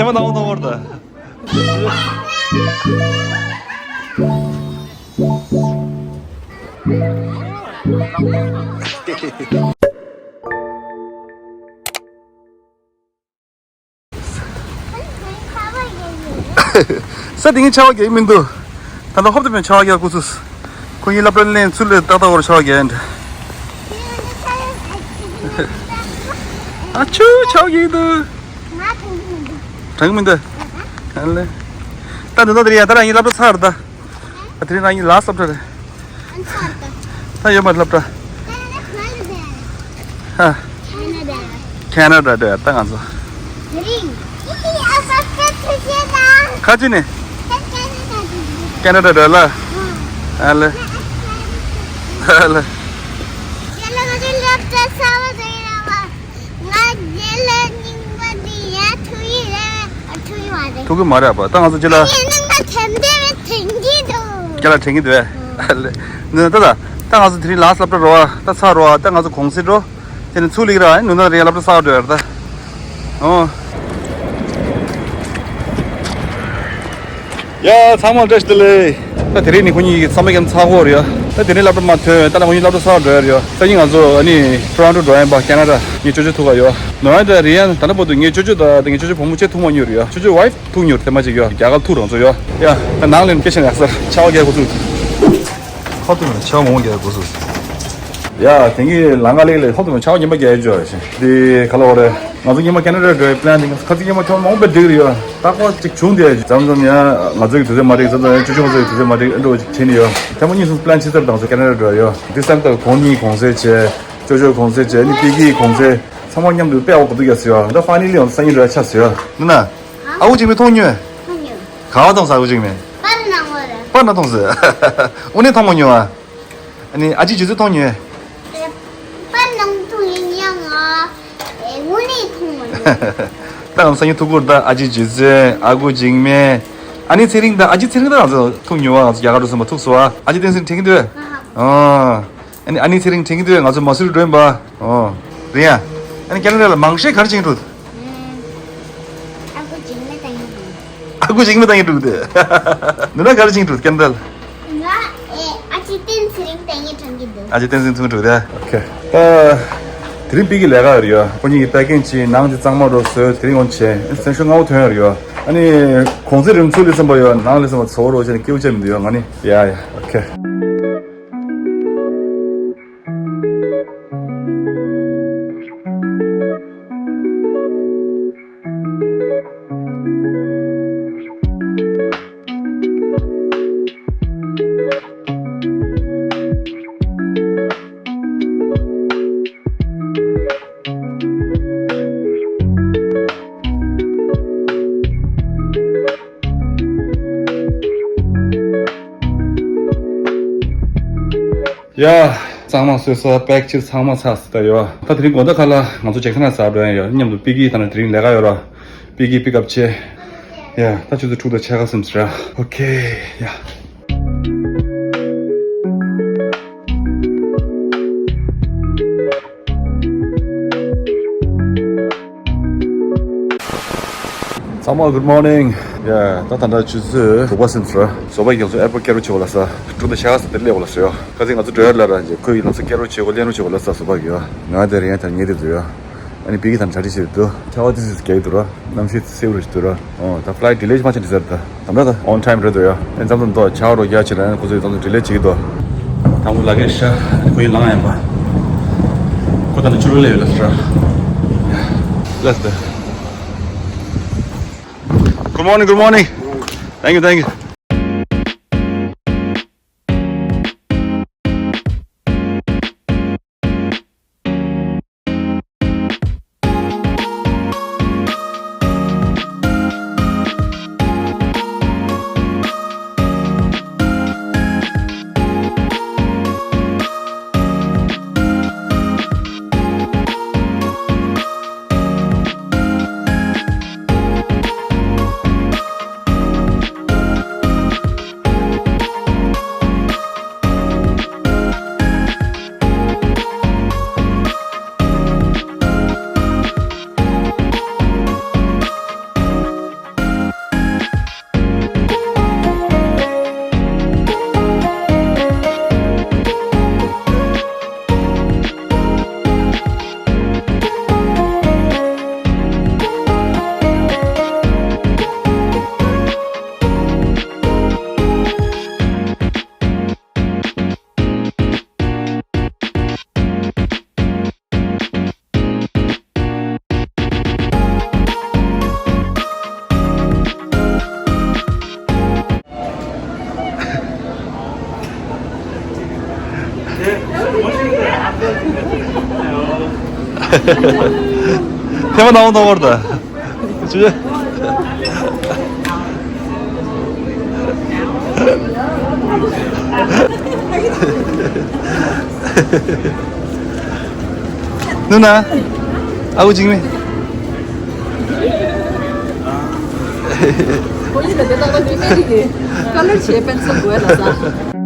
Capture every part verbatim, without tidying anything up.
ཚང་མ་དང་པོ་དང་པོར་ད། ས་དེ་ངའི་ཆར་པ་རྒྱག་གི་མི་འདུག་ད་ལྟ་ཧོབ་ཏེ་མེད་ཆར་པ་རྒྱག་ཁུ་ཚུགས། ཁོ་གཉིས་སློབ་གྲྭ་ལེན་ཚུར་ལ་ཏག་ཏག་བར་ཆར་པ་རྒྱག་ཡིན་འདྲ། ཨ་ཆུ་ཆར་པ་རྒྱག་གི་འདུག་དྲན་གི་མི་འདུག་ཨ་ལེ། ད་འདི་ད་དེ་རེད་ཡ། ད་རང་གཉིས་སློབ་གྲྭ་ཚར་རེད་ད། ད་དེ་རིང་རང་གཉིས་ལ་སློབ་གྲྭ་རེད། ད་ཡོད་མ་རེད་སློབ་གྲྭ། ཧ། ཁེ་ན་ཌ་འགྲོ་ཡ་ད་ང་ཚོ། ཁ་ཅི་ནས། ཁེ་ན་ཌ་འགྲོ་ལ། ཨ་ལེ། ཨ་ལེ། ང་རྒྱལ་ལ་རྙིང་པ་འདི་ཡ་ཐུག་ཡི་རེད། ཨ་ཐུག་ཡི་མ་རེད། ཐུག་གི་མ་རེད་པ། ད་ང་ཚོ་ཅི་ལ། ཡིན་ནང་ད་དེ་འདྲ་བའི་དྲན་གྱི་འདུག་ཅི་ལ་དྲན་གྱི་འདུག་ཨ་ལེ། འདི་ན་ད་ད་ད་ང་ཚོ་དེ་རིང་ལ་སློབ་གྲྭ་རོ་བ་ད་ཚར་རོ་བ། ད་ང་ཚོ་གུང་སེང་འགྲོ། དེ་ནས་ཚུར་སླེབས་ར་ནུ་ན་རེ་སློབ་གྲྭ་གསར་འགྲོ་ཡ་རེད་ད། ཨོ། ཡ་ཚང་མ་བཀྲ་ཤིས་བདེ་ལེགས། ད་དེ་རིང་ནི་ཁོ་གཉིས་ཀྱི་ཚང་མ་ཀྱང་ཚར་གོ་རེད་ཡ། ད་དེ་རིང་སློབ་གྲྭ་མ་ཐོན་ད་ལ་ཁོ་གཉིས་སློབ་གྲྭ་གསར་འགྲོ་ཡ་རེད་ཡ། སང་ཉིན་ང་ཚོ་ཨ་ནི་ཊོ་རོན་ཊོ་འགྲོ་ཡ་ཡིན་པ་ཁེ་ན་ཌ། ངའི་ཅོ་ཅོ་ཐུག་ག་ཡོད། ནོ་ཡ་ད་རི་ཡན་ད་ལྟ་བར་དུ་ངའི་ཅོ་ཅོ་དང་ད་ངའི་ཅོ་ཅོ་བུ་མོ་ཆེ་ཐུག་མ་མྱོང་རེད་ཡ། ཅོ་ཅོ་ཝའིཕ་ཐུག་མྱོང་རེད། དེ་མ་ཅིག་ཡ་རྒྱ་གར་ཐུག་རང་ཚོ་ཡ། ཡ་ད་ནང་ལ་སྐད་ཆ་ཡག་སར་ཆར་པ་རྒྱག་གོ་ཚུགས། ཁོ་ཐུག་ནས་ཆར་པ་མང་པོ་རྒྱག་གོ་ཚུགས། ཡ་དེང་གི་ལམ་ཁ་ལེགས་ལེགས། ལྷོ་དུ་ཆར་པ་ཉི་མ་རྒྱག་ཡོད་ཅོ་ཞེས་འདི་ག་ལ་བ་རེད། ང་ཚོ་ཉི་མ་ཁེ་ན་ཌ་འགྲོ་བའི་པི་ལན་འདི་ཁ་ཚིག་ཉི་མ་ཁྱོད་མང་པོ་འགྲིག་རེད་ཡ། རྟག་པར་ཅིག་བྱུང་དེ་མཚམས་མཚམས་ཡ་ང་ཚོ་གི་དུས་ཚོད་མ་འགྲིག་མཚམས་མཚམས་ཡ་ཅོ་ཅོ་ང་ཚོ་གི་དུས་ཚོད་མ་འགྲིག་ཨ་འགྲོ་ཅིག་བྱེད་ནི་ཡ། ཐེངས་མ་གཉིས་གསུམ་པི་ལན་ཕྱི་ཚར་དང་ཚོ་ཁེ་ན་ཌ་འགྲོ་ཡ། འདི་སེམས་ཐག་གོང་གཉིས་གོང་ཚེ་བྱས། ཅོ་ཅོ་གོང་ཚེ་བྱས་ནི་པི་ཀི་གོང་ཚེ། ཚང་མ་མཉམ་དུ་དཔེ་འོག་ཏུ་ཡ་ཟེར་ཡ། འདི་ཕ་ནི་ལི་ཡང་སང་ཉིན་ར་ཆ་ཟེར་ཡ། ནི་ན། ཨ་ཁུ་འཇིགས་མེད་མཐོང་མྱོང་། མཐོང་མྱོང་། ག་བ་མཐོང་ས་ཨ་ཁུ་འཇིགས་མེད། པར་ནང་ལ་རེད། པར་ནང་མཐོང་ཟེར། དངོས་གནས་མཐོང་མ་མྱོང་ཨ། ཨ་ནི་ཨ་ཅེ་རྗེ་བཙུན་མཐོང་མྱོང་། པར་ནང་མཐོང་ཡིན་ཡང་ཨ། དངོས་གནས་མཐོང་མ་མྱོང་། ད་ང་སང་ཉིན་ཐུག་གོ་ར་ད། ཨ་ཅེ་རྗེ་བཙུན། ཨ་ཁུ་འཇིགས་མེད། ཨ་ནི་ཚེ་རིང་ད། ཨ་ཅེ་ཚེ་རིང་ད་ང་ཚོ་ཐུག་མྱོང་བ། ང་ཚོ་རྒྱ་གར་འགྲོ་སོང་བ་ཐུག་སོང་ཨ། ཨ་ཅེ་བསྟན་འཛིན་དྲན་གྱི་འདུག་ཨ། ཨ་ནི་ཨ་ནི་ཚེ་རིང་དྲན་གྱི་འདུག་ང་ཚོ་མ་སུ་རི་འགྲོ་ཡིན་པ། ཨོ། རེད་ཡ། ཨ་ནི་ཁེ་ན་ཌ་ལ་མང་ཤས་ག་རེ་བྱེད་ཀྱི་འདུག་ཨ་ཁུ་འཇིགས་མེད་བཏང་ཡིན་འདུག་ཨ་ཁུ་འཇིགས་མེད་བཏང་ཡིན་འདུག་དེ། ནུ་ན་ག་རེ་བྱེད་ཀྱི་འདུག་ཁེ་ན་ཌ་ལ། ང་ཨེ་ཨ་ཅེ་བསྟན་འཛིན་དྲན་གྱི་འདུག་ཨ་ཅེ་བསྟན་འཛིན་ཐུག་འདུག་དེ། ཨོ་ཁེ། ད་དེ་རིང་པི་ཀི་ལས་ཀ་ཡོད་རེད་ཡ། ཁོ་གཉིས་ཀྱི་པེ་ཀིང་བྱས། ནང་དེ་གཙང་མ་རོ་བཟོས། དེ་རིང་འོན་བྱས་སེམས་ཤུགས་སྔ་བོ་ཐོན་ཡོད་རེད་ཡ། ཨ་ནི་གོང་ཚེ་རིམ་ཚུལ་ལས་སེམས་པ་ཡོད། ནང་ལས་སེམས་པ་ཚོ་རོ་བྱས་ནས་སྐྱེ་བོ་བྱས་མི་འདུག་ཡ། ང་ནི་ཡ་ཡ། ཨོ་ཁེ། ཡ། གཙང་མ་བཟོས་ས་པེག་ཕྱིར་ཚང་མ་ཚར་སོང་ད་ཡོ། ད་དེ་རིང་དགོང་དག་ཁ་ལ་ང་ཚོ་ཇེག་སན་ལ་ཟ་འགྲོ་ཡ་ཡོད། མཉམ་དུ་པི་ཀི་དང་དེ་རིང་ལས་ཀ་ཡོད་ར། པི་ཀི་པིག་ཨབ་བྱས། ཡ། ད་ཆུ་ཚོད་དྲུག་དང་ཕྱེད་ཀ་ཟིན་ཚར་ར། ཨོ་ཁེ། ཡ། ཚང་མ་good morning། ཡ། ད་ད་ལྟ་ཆུ་ཚོད་དྲུག་པ་ཟིན་ཚར། བཟོ་པ་ཡིས་ང་ཚོ་ཨེར་པོར་ཊི་སྐྱེལ་རོགས་བྱེད་དགོས་ལབ་ས། དྲུག་དང་ཕྱེད་ཀ་ཙམ་དེར་སླེབས་དགོས་ལབ་ས་ཡོ། ཁ་སང་ང་ཚོ་འགྲོ་ཡ་ལ་ར་ཁོས་ཡིས་ང་ཚོ་སྐྱེལ་རོགས་བྱེད་དགོས་ལེན་རོགས་བྱེད་དགོས་ལབ་ས། བཟོ་པ་གིས་ཡོ། ང་དེ་རིང་ཡང་དེར་ཉལ་བསྡད་འདུག་ཡོ། ཨ་ནི་པི་ཀི་དང་གྲ་སྒྲིག་བྱེད་འདུག་ཆར་པ་ཏོག་ཙམ་རྒྱག་གི་འདུག་ར། གནམ་གཤིས་སེའུ་རེ་ཞིག་འདུག་ར། ཨོ། ད་ཕ་ལའི་ཊི་ཌི་ལེ་མ་བྱེད་འདི་ཟེར་ད། ད་ད་ད་ཨོན་ཊའིམ་རེད་འདུག་ཡ། ཨེ་མཚམས་མཚམས་ཏོག་ཆར་པ་རོ་རྒྱག་བྱེད་ལ་ཁོ་ཚོས་མཚམས་མཚམས་ཌི་ལེ་བྱེད་ཀྱི་འདུག་དང་པོ་ལ་གེ་ཤ་ཁོ་ཡིས་ལངས་ཡིན་པ། ཁོ་ད་ནི་ཆུ་རུ་ལས་ཡོད་ལ་སི་ར། Let's go. Good morning, good morning. Thank you, thank you. ཐེ་མ་ནང་དང་བར་ད། ཅི། ནུ་ན། ཨ་ཁུ་ཅིག་མེ། ཁོ་ཡིན་ད་དེ་ད་ལ་དེ་མེད་གི། ཀ་ལར་བྱས་པེན་སིལ་དགོས་ལ་ས།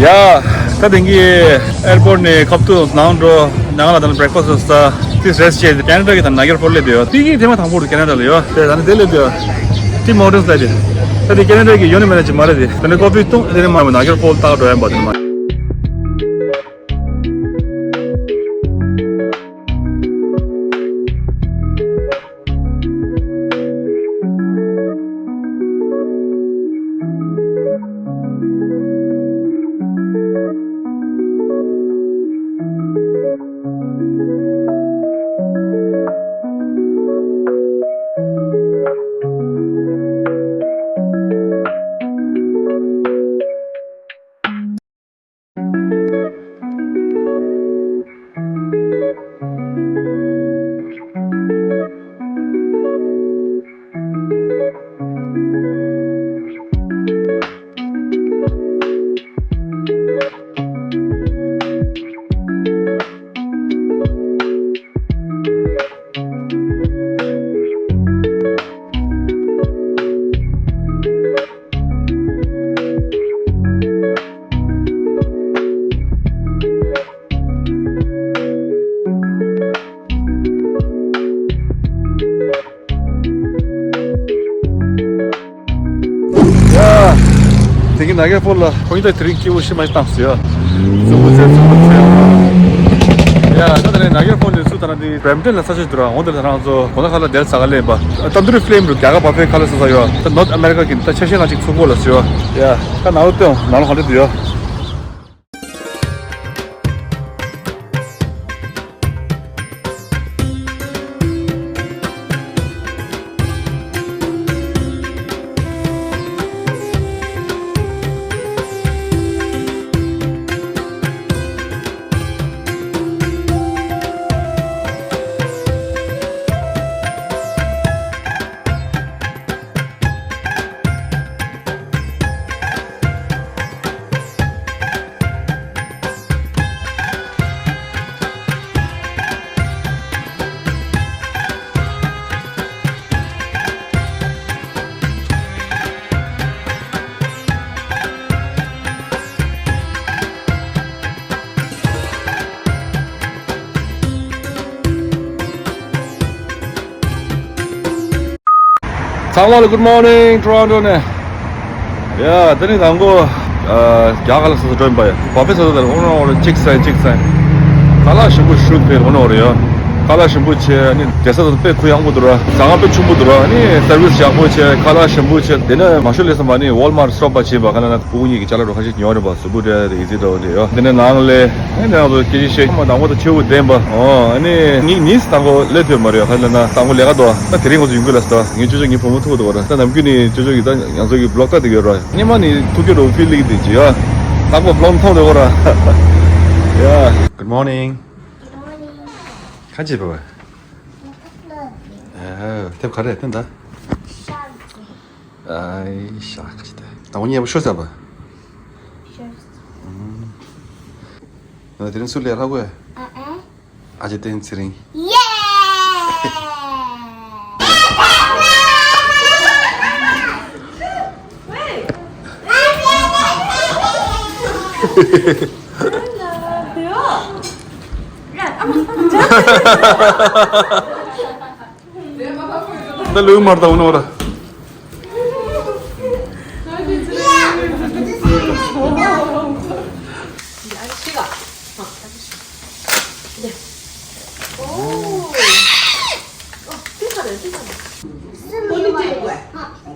ཡ། ད་དེང་གི་ཨེར་པོར་ཊི་ནས་ཁབ་ཏུ་ནང་འགྲོ། ནང་ལ་ད་ནི་བྷེ་རེག་ཕ་སི་ཊི་ཟ། ཏི་རེ་སི་ཊི་བྱས། ཀེ་ན་ཌ་གི་ད་ནཱ་གྷེར་ཕོལ་སླེབས་ཡོད། དེ་གི་ཐེངས་མ་དང་པོ་རེད་ཀེ་ན་ཌ་ལ་ཡོད། དེ་ད་ནི་དེ་སླེབས་ཡོད། ཊིམ་ཧོར་ཊན་སི་སླེབས་ཏེ། ད་དེ་ཀེ་ན་ཌ་གི་ཡོད་ནི་མེད་ན་ཅི་མ་རེད་དེ། ད་ནི་ཀོ་ཕི་བཏུང་། དེ་ནི་མ་རེད། ནཱ་གྷེར་ཕོལ་ལྟ་འགྲོ་ཡ་ཡིན་པ། དེ་ནི་མ་རེད། ཡ། དེང་གི་ནཱ་གྷེར་ཕོལ་ལ་ཁོང་ཡིན་ད་དེ་རིང་སྐྱིད་པོ་ཞེ་མ་ཞིག་བཏང་སོང་ཡ། རྫུན་པོ་ཚེ་རྫུན་པོ་ཚེ། ཡ། ད་དེ་རིང་ནཱ་གྷེར་ཕོལ་ནས་ཚུར་ད་ནང་དེ་བྷརེམ་ཊོན་ལ་ས་ཆ་འདུག་ར། འོང་དེ་ད་རང་ཚོ་གོ་ན་ཁ་ལ་དེར་ས་ག་ལེན་པ། ཏན་དུ་རི་ཕི་ལེམ་རུ་རྒྱ་གར་བ་ཕེ་ཁ་ལ་ས་ས་ཡོད། ད་ནོར་ཐི་ཨ་མེ་རི་ཀ་གི་ད་ཆ་ཤས་ལ་ཅིག་ཚུགས་པོ་ལ་སོ་ཡ། ད་ནང་ལོ་སྟོན་ནང་ལོ་ག་འདྲ་འདུག་ཡ། ཚང་མ་ལ་good morning Toronto ནས། ཡ། དེ་ནི་དང་པོ། ཨ། རྒྱ་གར་ལ་སོ་སོ་འགྲོ་ཡིན་པ་ཡ། བ་ཕེ་སོ་སོ་དེར་འོ་ན་འོ་རེ་གཅིག་སེང་གཅིག་སེང་། ཁ་ལག་ཞིམ་པོ་ཞུ་ཕེར་འོ་ན་འོ་རེ་ཡ། ཁ་ལག་ཞིམ་པོ་བྱས་ནི་བསྡད་ས་དང་དཔེ་གུ་ཡངས་པོ་འདུག་ར། ཟ་ཁང་དཔེ་ཆུང་པོ་འདུག་ར། ནི་སར་བིས་ཡག་པོ་བྱས། ཁ་ལག་ཞིམ་པོ་བྱས། དེ་ནས་མ་ཞུ་ལས་སམ་པ་ནི་ཝོལ་མར་སི་ཊོབ་པ་བྱས་པ་ག་ན་ན་སྤུ་གུ་གཉིས་ཀྱི་ཅ་ལག་རོ་ཁ་ཤས་ཉོ་རེ་པ། གཟུགས་པོ་འདྲ་ཡི་ཟི་འདྲ་འོ་འདྲ་ཡོད། དེ་ནས་ནང་ལས་ཨེ་ནས་ང་ཚོ་སྐད་ཆ་བཤད་མ་དང་པོ་དང་ཆེ་བོ་བདེན་པ། ཨོ་ཨ་ནི་ངི་ངིས་དང་པོ་ལས་ཐོས་མ་རེད། ཧ་ལས་ན་དང་པོ་ལས་ཀ་དོ་ད་དེ་རིང་ང་ཚོ་ཡོང་གི་ལ་ས། ངའི་ཅོ་ཅོ་ངའི་བུ་མོ་ཐུག་དོ་ར། ད་ནམ་རྒྱུན་ནི་ཅོ་ཅོ་གི་ད་ང་ཚོ་གི་བི་ལོག་ལྟ་དེ་ཡོད་ར། སྙེ་མ་ནི་ཐུག་གི་རོ་ཕི་ལིག་དེ་ཅི་ཡ། དང་པོ་བི་ལོག་མཐོང་དེ་གོ་ར། ཡ། Good morning. ཁ་ཅི་པ་བ། ཨ་དེབ་ག་རེ་བསྟན་ད། ཨའི་ཤ་ཁ་ཅི་ད། དང་པོ་ཉེ་པོ་ཤོ་ས་པ། ང་དེ་རིང་སུ་ལས་ཧ་གོ་ཡ། ཨ་ཅེ་བསྟན་ཚེ་རིང་། ཡེ། ད་ལུས་མར་ད་འོ་ནོ་ར། ཨོ། ཨོ། ཏི་ཁ་རེད། ཏི་ཁ་རེད། སི་མི་ཝར། ཨ།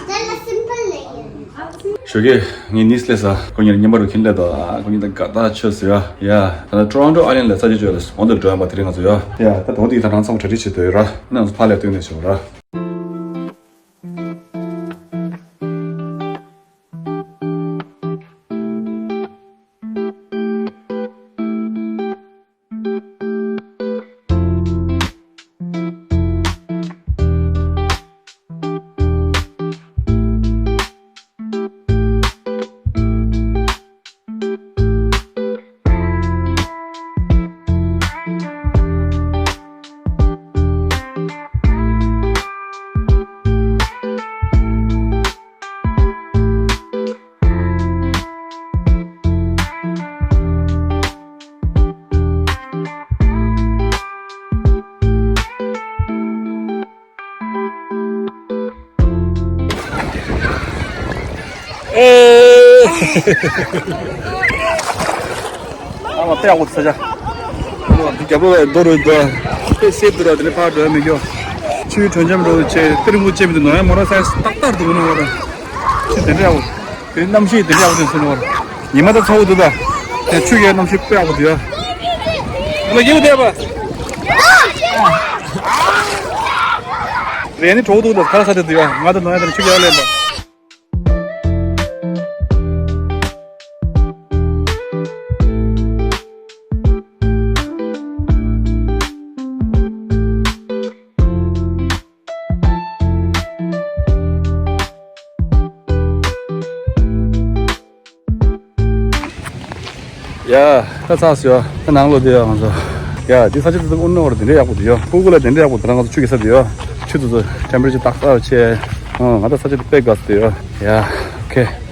Stella simple layer. ཞོགས་ཀས་ངས་ནིས་སླེབས་ས། ཁོ་གཉིས་མཉམ་པར་རུ་ཁྱིམ་སླེབས་དང་། ཁོ་གཉིས་ད་དགའ་ཐག་ཆོད་ཟེར་ཡ། ཡ། ད་ནི་ཊོ་རོན་ཊོ་ཨའི་ལེན་ལ་ས་ཆ་བཅོས་ལ་འོང་དུ་འགྲོ་ཡ་མ། དེ་རིང་ང་ཚོ་ཡ། ཡ། ད་དོ་དེ་ད་རང་ཚང་མ་གྲ་སྒྲིག་བྱེད་དོ་ཡོད་ར། ང་ཚོ་ཕར་ལ་སྟོན་ནས་བྱེད་ར། ཨ་མ་དཔེ་ཡག་པོ་འདུག་ས་ཆ། འདི་རྒྱབ་ལོགས་ལ་རྡོ་རུ་འདུག་དཔེ་སེབ་འདུག་ར། དེ་ནས་ཕར་འགྲོ་ཡ་མི་འགྱོ། ཆུའི་དྲོད་འཇམ་འགྲོ་ཆེ། ཏི་རི་མུ་ཅེ་མི་འདུག་ནོ་ཡ། མོ་ར་སའི་སི་ཏག་ཏག་འདུག་ནོ་བ་ར། ཆུ་དེ་འདྲ་ཡག་པོ། དེ་གནམ་གཤིས་དེ་འདྲ་ཡག་པོ་དེ་སོང་ནོ་བ་ར། ཉི་མ་ད་ཚ་པོ་འདུག་ད། དེ་ཆུ་ཡ་གནམ་གཤིས་དཔེ་ཡག་པོ་འདུག་ཡ། ཨ་ལ་ཡེ་བ་དེ་བ། རེ་ནི་གྲོགས་འདུག་ད། ཁ་ས་དེ་འདུག་ཡ། ང་ད་ནོ་ཡ་དེ་ཆུ་ཡ་ལེན་པ། ཡ། ད་ཚར་སོང་ཡ། ད་ནང་ལོགས་དེ་ཡ་ང་ཚོ། ཡ། འདི་ས་ཆ་དེ་ཚོ་དབུ་ནོར་དེ་འདྲ་ཡག་པོ་འདུག་ཡ། ཕུ་གུ་ལ་དེ་འདྲ་ཡག་པོ། དེ་རང་ང་ཚོ་ཆུ་གི་ས་དེ་ཡ། ཆུ་དེ་ཚོ་ཊེམ་པེ་རེ་ཅར་ཏག་ཏག་ཆེ། ཨ། ང་ད་ས་ཆ་དེ་དཔེ་དགའ་སོང་ཡ། ཡ། ཨོ་ཁེ།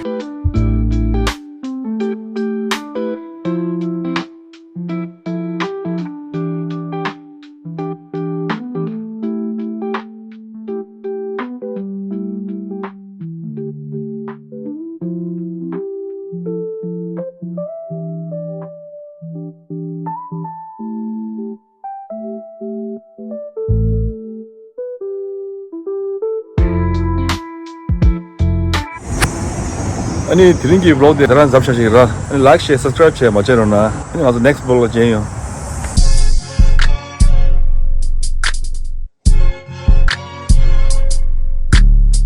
ཨ་ནི་དེ་རིང་གི་བི་ལོག་དེ་ད་རང་གཟབ་བྱ་ཞིག་ར། ཨ་ནི་ལའིག་ཤེར་སབ་སི་ཀ་རའིབ་བྱས་མ་བྱས་རོགས་གནང་། ཨ་ནི་ང་ཚོ་ནེག་སི་ཊི་བི་ལོག་ལ་མཇལ་ཡོང་།